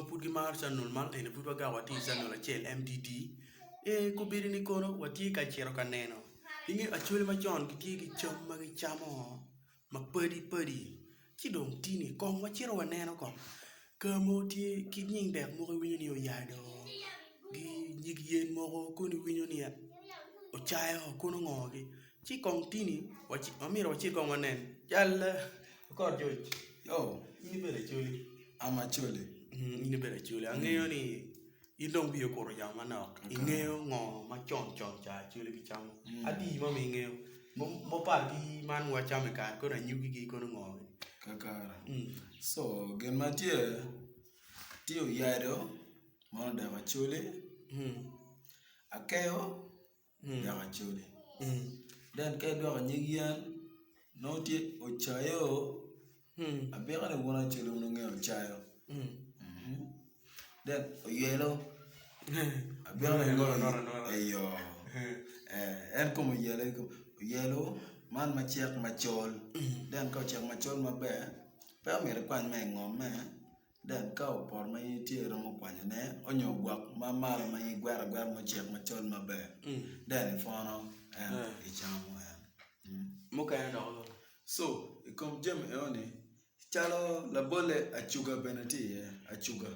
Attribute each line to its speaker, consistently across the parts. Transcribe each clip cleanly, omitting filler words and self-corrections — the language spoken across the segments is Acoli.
Speaker 1: ma pud gimaro canol man eni pud wagako watye i canol acel MDD ee kobedo ni kono watye ka cito ka neno inge acholi macon gitye ki cam ma gicamo mapadi padi ci dong tini kong wacito waneno kong ka mo tye ki nying dek mogo iwinyo ni oyado ki nyig yen mogo kono iwinyo ni ocayo kono ngo-gi ci kong tini myero wacit kong wanen cal okot George in ibedo acholi
Speaker 2: Am acholi.
Speaker 1: In ibedo acholi angeyo ni in dong wiyi okuto yamo manok ingeyo ngo ma con con ca acholi gicamo adi mo ma ingeyo mapat ki man wacamo i kare kono anyugi kono ngo
Speaker 2: Kakare. So gin ma tye, tye oyado ma odoko acholi, akeyo dok acholi then ka idwoko nyig yen nongo tye ocayo abika ni wun acholi wun wungeyo ocayo then oyelo abika ni eyo en kome oyelo oyelo man macek macol then ka ocek macol maber pe omyero ikwany ma ingomme. Dok ka opoto ma in itye iromo kwanyone onyo gwok ma malo ma in igwero agwera ma ocek macol maber then ipwono en icamo en.
Speaker 1: Mukene dok
Speaker 2: So i kom jami enoni calo labolle acuga bene tye iye acuga.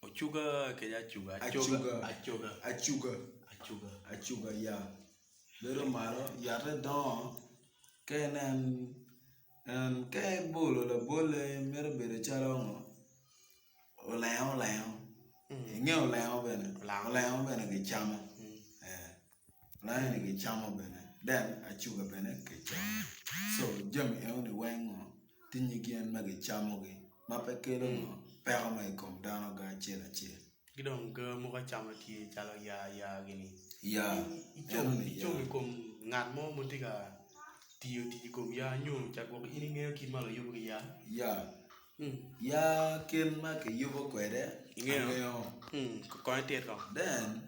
Speaker 1: Ocuga kede acuga
Speaker 2: Acuga.
Speaker 1: acoga
Speaker 2: Acuga
Speaker 1: acuga
Speaker 2: acuga ya bedo malo yate dongo ka inen Ka ibolo labolle mito bedo calo ngo olengo olengo inge olengo bene olengo bene kicamo olengo eni kicamo bene then acuga bene kicamo co jami enoni weng tye nyig yen ma kicamogi ma pe kelo ngo peko mo i kom dano ki acel acel.
Speaker 1: Ki dong gaa mogo acama tye calo yaa yaa gini.
Speaker 2: Yaa,
Speaker 1: eno ni yaa. Icomo i kom ngat mo ma tye ka tiyo tic i kom yaa nyo ca gwok in ingeyo kit ma kiyubo ki yaa?
Speaker 2: Yaa, yaa kit ma kiyubo kwede angeyo.
Speaker 1: Kong itit kong.
Speaker 2: Then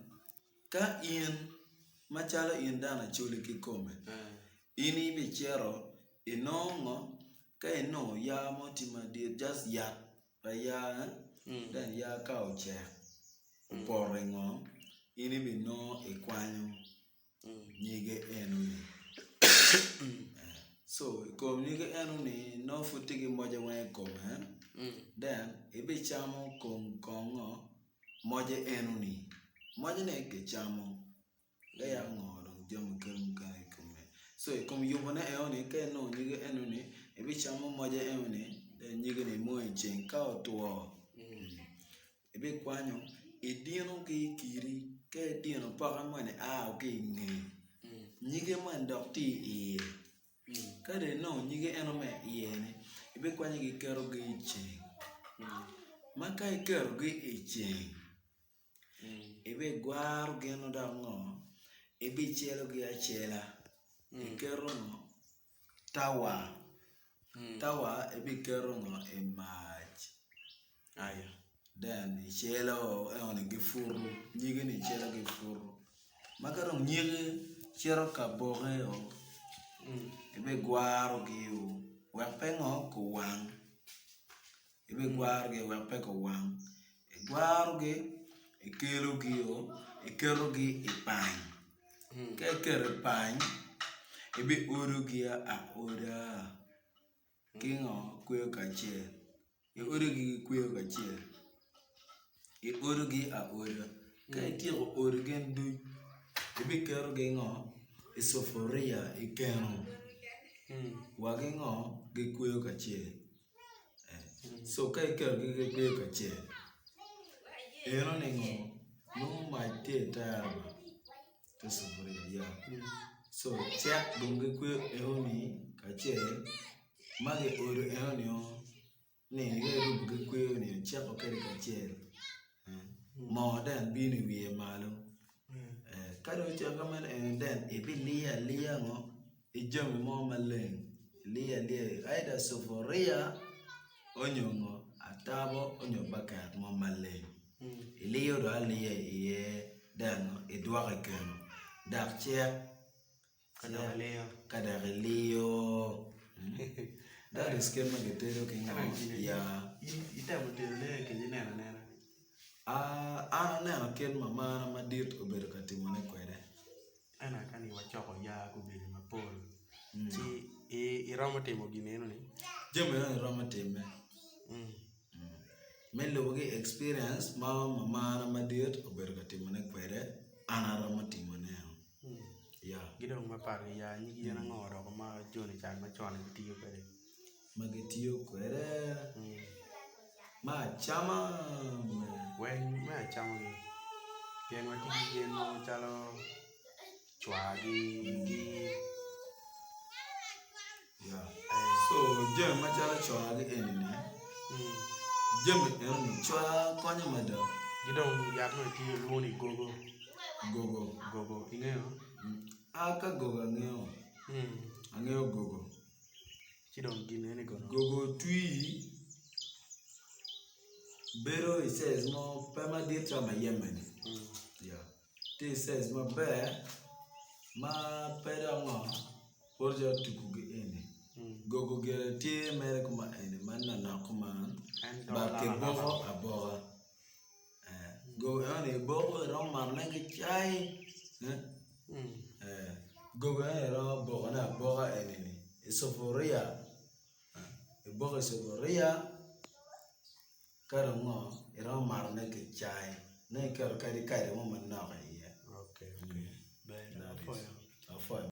Speaker 2: ka in macalo in dano acholi kikome, in ibicito inongo ka inongo yaa mo tye madit just yat pa yaa then yaa ka ocek opoto i ngom in ibinongo ikwanyo nyige enoni so i kom nyige enoni nongo pud tye ki moce weng i kome then ibicamo kom kongo moce enoni moce-ni kicamo. Me yako ngo dong jami kelo mukene i kome co i kom yubone enoni ka inongo nyige enoni ibicamo moce enoni then nyige ni imoyo i ceng ka otwo ibikwanyo idino ki kidi ka idino poke moni ao ki inge nyige moni dok tye iye ka dong inongo nyige eno ma iye ni ibikwanyogi iketogi i ceng ma ka iketogi i ceng Ibigwaro gin dok ngo ibicelogi acela iketo ngo tawa tawa ibiketo ngo i mac then icelo enoni giputo nyige ni icelo giputo ma ka dong nyige cito ka bokeo ibigwarogio wek pe ngo guwang. Ibigwarogi wek pe guwang, igwarogi ikelogi iketogi i pany ka iketo i pany ibiodogi aoda ki ngo kweyo kacel iodogi ki kweyo kacel iodogi aoda ka ityeko odo gin ducu ibiketogi ngo i cupuria i keno wa ki ngo gikweyo kacel. Co ka iketogi gikweyo kacel eno ni ngo nongo mac tye itere te cupuria co cek dong gikweyo enoni kacel ma kiodo enonio ni ka irubo ki kweyo ni iceko kwede kacel moo dong bino i wiye malo ka dong ocek kumeno then ibiliyo aliya ngo ki jami mo maleng iliyo aliya either cupuria onyo ngo atabo onyo baket mo maleng iliyo dong aliya iye then idwoko i keno dok cek ka dok iliyo. That is kit ma kitedo ki ngo yaa.
Speaker 1: Itemo tedone kece ineno anena?
Speaker 2: An aneno kit ma marna madit obedo ka timone kwede.
Speaker 1: Ento ka ni wacoko yaa gubedo mapol ci iromo timo gin enoni?
Speaker 2: Jami enoni romo timme me lubo ki experience ma mamana madit obedo ka timone kwede an aromo timone.
Speaker 1: Ki dong mapat ki yaa nyig yen ango dok ma joni can macon gitiyo kwede?
Speaker 2: Ma gitiyo kwede me acama
Speaker 1: weng me acama pien watye ki yen mogo calo cwagi
Speaker 2: co jami macalo cwagi eni-ni jami enoni cwa konyo mada
Speaker 1: ki dong yat ma tye kilwongo ni gogo
Speaker 2: gogo
Speaker 1: gogo ingeyo?
Speaker 2: A ka gogo angeyo angeyo gogo
Speaker 1: ci dong gin eni kono
Speaker 2: gogo twi bedo i size mo pe madit calo mayembe-ni tye i size maber ma pe dok ngo poto calo tuko ki eni gogo gire tye mere kuma eni ma nonok kuman but kiboko aboka gogo enoni iboko iromo matone ki cai gogo enoni iromo bokone aboka enini i cupuria iboko i cupuria Ka dong ngo, iromo matone ki cai nongo iketo kadi kado mo manok iye.